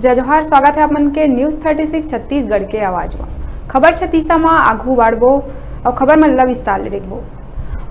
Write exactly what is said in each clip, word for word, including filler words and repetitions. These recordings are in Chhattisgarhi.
जय जोहार, स्वागत है आप मन के News Thirty Six छत्तीसगढ़ के आवाज म। खबर छत्तीसा म आगू बाढ़बो अउ खबर मन ला विस्तार ले देखबो।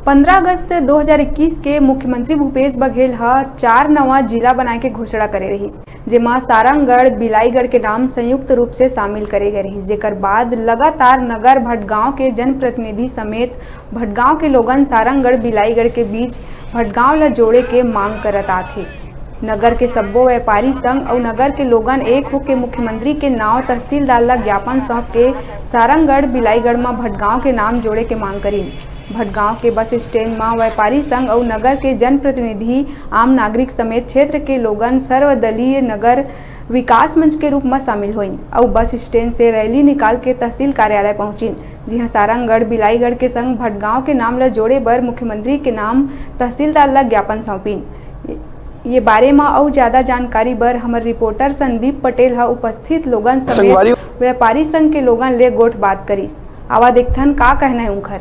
पंद्रह अगस्त दो हज़ार इक्कीस के मुख्यमंत्री भूपेश बघेल ह चार नवा जिला बनाए के घोषणा करे रहिस, जेमा सारंगढ़, बिलाईगढ़ के नाम संयुक्त रूप से शामिल करे गए रहिस, जेकर बाद लगातार नगर भटगांव के जनप्रतिनिधि समेत भटगांव के लोगन सारंगढ़, बिलाईगढ़ के बीच भटगांव ल जोड़े के मांग करत आत हे। नगर के सब्बो व्यापारी संघ अउ नगर के लोगन एक होके मुख्यमंत्री के नांव तहसीलदार ल ज्ञापन सौंप के सारंगढ़, बिलाईगढ़ म भटगांव के नाम जोड़े के मांग करिन। भटगांव के बस स्टैंड म व्यापारी संघ अउ नगर के जनप्रतिनिधि, आम नागरिक समेत क्षेत्र के लोगन सर्वदलीय नगर विकास मंच के रूप म शामिल होइन अउ बस स्टैंड से रैली निकाल के तहसील कार्यालय पहुंचिन, जिहां सारंगढ़, बिलाईगढ़ के संग भटगांव के नाम ल जोड़े बर मुख्यमंत्री के नाम तहसीलदार ल ज्ञापन सौंपिन। ये बारे म अउ ज्यादा जानकारी बर हमर रिपोर्टर संदीप पटेल ह उपस्थित लोगन समेत संगवारी व्यापारी संघ के लोगन ले गोठ बात करिस। आवा देखथन का कहना है उनकर।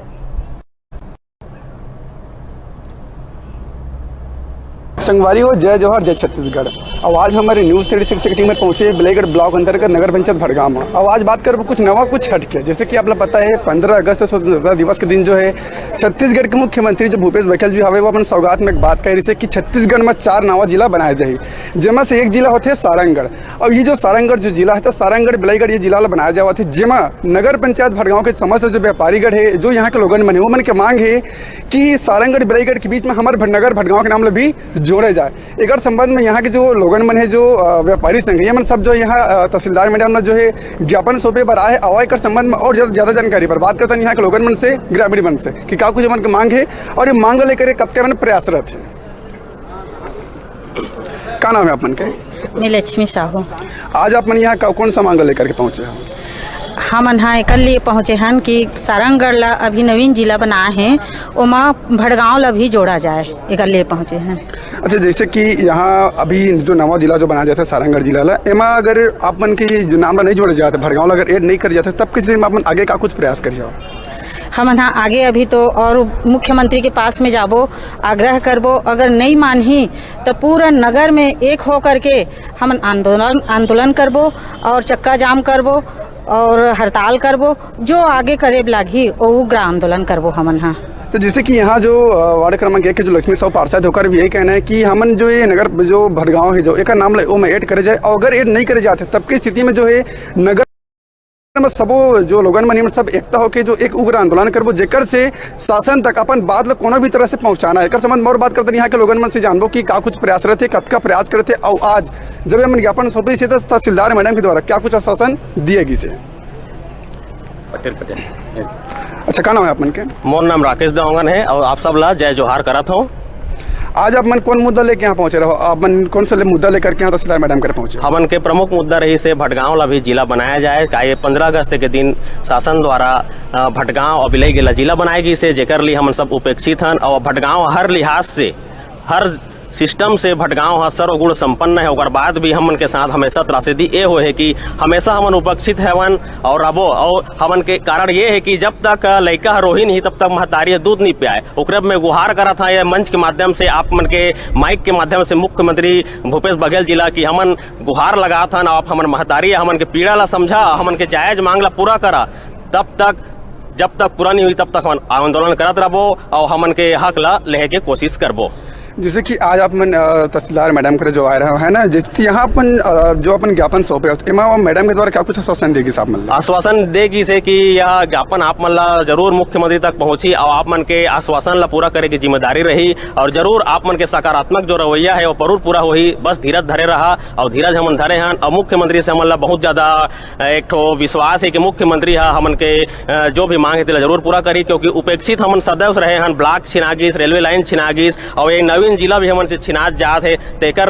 संगवारी हो, जय जोहार, जय छत्तीसगढ़। अउ आज हमर News Thirty Six के टीम में पहुंचे बिलाईगढ़ ब्लॉक अंतर्गत नगर पंचायत भटगांव में। अउ आज बात करबो कुछ नवा, कुछ हटके। जैसे कि आप लोग पता है, पंद्रह अगस्त स्वतंत्रता दिवस के दिन जो है, छत्तीसगढ़ के मुख्यमंत्री जो भूपेश बघेल जी हवे, वो अपन सौगात में एक बात कहे रहिसे कि छत्तीसगढ़ में चार नवा जिला बनाए जाही, जेमा से एक जिला होथे सारंगढ़। अउ ये जो सारंगढ़ जो जिला है, तो सारंगढ़ बिलाईगढ़ ये जिला ला बनाया जावत है, जेमा नगर पंचायत भटगांव के समस्त जो व्यापारीगढ़ है, जो यहाँ के लोगन मन है, वो मन के मांग है कि सारंगढ़ बिलाईगढ़ के बीच में हमर भट-, नगर भटगांव के नाम ला भी जोड़े जाए। एकर संबंध में यहाँ के जो लोगन मन है, जो, अ, व्यापारी संघ है, ये मन सब जो यहाँ, अ, तहसीलदार मैडम ला जो है ज्ञापन सौंपे बर आए, अउ एकर संबंध में और ज्यादा, ज्यादा जानकारी पर बात करथन यहाँ के लोगन मन से, ग्रामीण मन से कि का कुछ मन के मांग है और ये मांग ला लेकर ये कतका मन प्रयासरत है। का नाम है आप मन के? मैं लक्ष्मी साहू। आज आप मन यहाँ का, कौन सा मांग लेकर के पहुँचे हो? हमन ह एकर लिए पहुँचे हन कि सारंगढ़ ला अभी नवीन जिला बनाए हे, ओमा भटगांव ला भी जोड़ा जाए, एकर लिए पहुँचे हन। अच्छा, जैसे कि यहाँ अभी जो नवा जिला जो बनाया जाता है सारंगढ़ जिला ला, एमा अगर आप मन के जो नाम ला नहीं जोड़े जाते, भटगांव ला अगर ऐड नहीं करे जाते, तब किस दिन आप मन आगे का कुछ प्रयास करिए? हमन ह आगे अभी तो और मुख्यमंत्री के पास में जाबो, आग्रह करबो, अगर नहीं मानही तो पूरा नगर में एक हो करके हमन आंदोलन, आंदोलन करबो और चक्का जाम करबो और हड़ताल करबो। जो आगे करे लागही, वो उग्र आंदोलन करबो हमन ह। तो जैसे कि यहाँ जो, अ, वार्ड क्रमांक एक के जो लक्ष्मी साहू पार्षद है, ओकर भी यही कहना है कि हमन जो ये नगर, जो भटगांव है, जो एकर नाम ला ओमा ऐड करे जाए, और अगर ऐड नहीं करे जाते, तब की स्थिति में जो है नगर में सबो जो लोगन मन, ये सब एकता होके जो एक उग्र आंदोलन करबो, जेकर से शासन तक अपन बात ला कोनो भी तरह से पहुंचाना है। एकर संबंध में और बात करते हैं, यहाँ के लोगन मन से जानबो कि का कुछ प्रयास रहते, कतका प्रयास करते, और आज जब ये मन ज्ञापन सौंपे से, तो तहसीलदार मैडम के द्वारा क्या कुछ आश्वासन दिए गिसे? पटेल, पटेल। अच्छा, का नाम है आप मन के? मोर नाम राकेश देवांगन है और आप सब ला जय जोहार करत हूँ। आज आप मन कौन मुद्दा लेके यहाँ पहुँचे रहो? आप मन कौन सा ले-, मुद्दा लेकर के यहाँ तहसीलदार मैडम कर पहुँचे? हमन के प्रमुख मुद्दा रहिसे भटगांव ला भी जिला बनाया जाए। का ये पंद्रह अगस्त के दिन शासन द्वारा, अ, भटगांव और बिलाईगढ़ ला जिला बनाए गिसे, जेकर लिए हमन सब उपेक्षित हन और भटगांव हर लिहाज से, हर सिस्टम से भटगांव ह सर्वगुण संपन्न है, ओकर बाद भी हमन के साथ हमेशा त्रासदी ए होए है कि हमेशा हमन उपेक्षित हवन और रबो। और हमन के कारण ये है कि जब तक लइका ह रोही नहीं, तब तक महतारी ह दूध नहीं पियाए। ओकरे में गुहार करत हा, ये मंच के माध्यम से, आप मन के माइक के माध्यम से मुख्यमंत्री भूपेश बघेल जी ला कि हमन गुहार लगात हन, आप हमन महतारी, हमन के पीड़ा ला समझा, हमन के जायज मांग ला पूरा करा। तब तक, जब तक पूरा नहीं हुई, तब तक हमन आंदोलन करत रहबो और हमन के हक ला लेहे के कोशिश करबो। जैसे कि आज आप मन, अ, तहसीलदार मैडम करे जो आए रहे है ना, जैसे कि यहाँ अपन, अ, जो अपन ज्ञापन सौंपे हो, एमा मैडम के द्वारा क्या कुछ आश्वासन देगी साहब मन ला? आश्वासन देगी से कि यह ज्ञापन आप मन ला जरूर मुख्यमंत्री तक पहुँची और आप मन के आश्वासन ला पूरा करे की जिम्मेदारी रही और जरूर आप मन के सकारात्मक जो रवैया है वो जरूर पूरा होही। बस धीरज धरे रहा और धीरज हमन धरे हन और मुख्यमंत्री से हमन ला बहुत ज्यादा एक ठो विश्वास है कि मुख्यमंत्री ह हमन के, अ, जो भी मांग है, तेला जरूर पूरा करी, क्योंकि उपेक्षित हमन सदैव से रहे हन। ब्लॉक छिना गिस, रेलवे लाइन छिना गिस, और ये नवीन जिला भी हमन से छिनात जात है। तेकर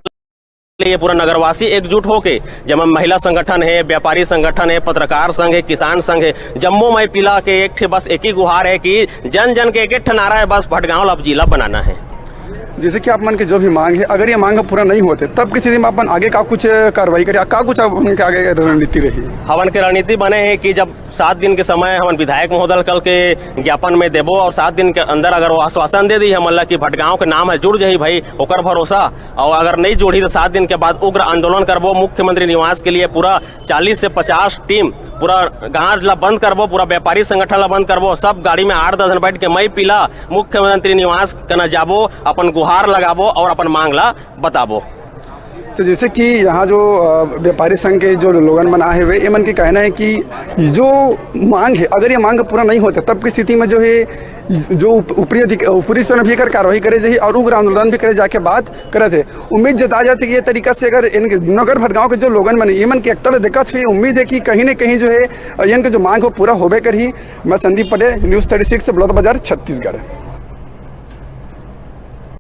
लिए पूरा नगरवासी एकजुट होके, जेमा महिला संगठन है, व्यापारी संगठन है, पत्रकार संघ है, किसान संघ है, जम्मो माई पिला के एक ठे बस एक ही गुहार है कि जन जन के एक एक ठे नारा है, बस भटगांव ला अब जिला बनाना है। जैसे कि आप मन के जो भी मांग है, अगर ये मांग पूरा नहीं होते, तब की स्थिति में अपन आगे का कुछ कार्रवाई करे, का कुछ अपन के आगे रणनीति रही? हमन के रणनीति बने है कि जब सात दिन के समय हमन विधायक महोदय कल के ज्ञापन में देबो और सात दिन के अंदर अगर वो आश्वासन दे दी हमन ला कि भटगांव के नाम है जुड़ जाही भाई, ओकर भरोसा, और अगर नहीं जुड़ी तो सात दिन के बाद उग्र आंदोलन करबो मुख्यमंत्री निवास के लिए। पूरा चालीस से पचास टीम, पूरा गांव ला बंद करबो, पूरा व्यापारी संगठन ला बंद करबो, सब गाड़ी में आठ दस जन बैठ के मई पीला मुख्यमंत्री निवास कना जाबो, अपन गुहार लगाबो और अपन मांग ला बताबो। तो जैसे कि यहाँ जो, अ, व्यापारी संघ के जो लोगन मन आए हुए, ये मन के कहना है कि जो मांग है, अगर ये मांग पूरा नहीं होता, तब की स्थिति में जो है, जो उप-, ऊपरी अधिक-, ऊपरी स्तर में भी एकर कार्रवाई करे जाही और उग्र आंदोलन भी करे जाके बात करत है। उम्मीद जताया जाती है कि ये तरीका से अगर इन नगर भटगांव के जो लोगन मन, ये मन के एकता ले देखत हुए, उम्मीद है कि कहीं ना कहीं जो है, अ, इनके जो मांग हो पूरा होबे करही। मैं Sandeep Patel, news thirty six, Baloda Bazar, Chhattisgarh.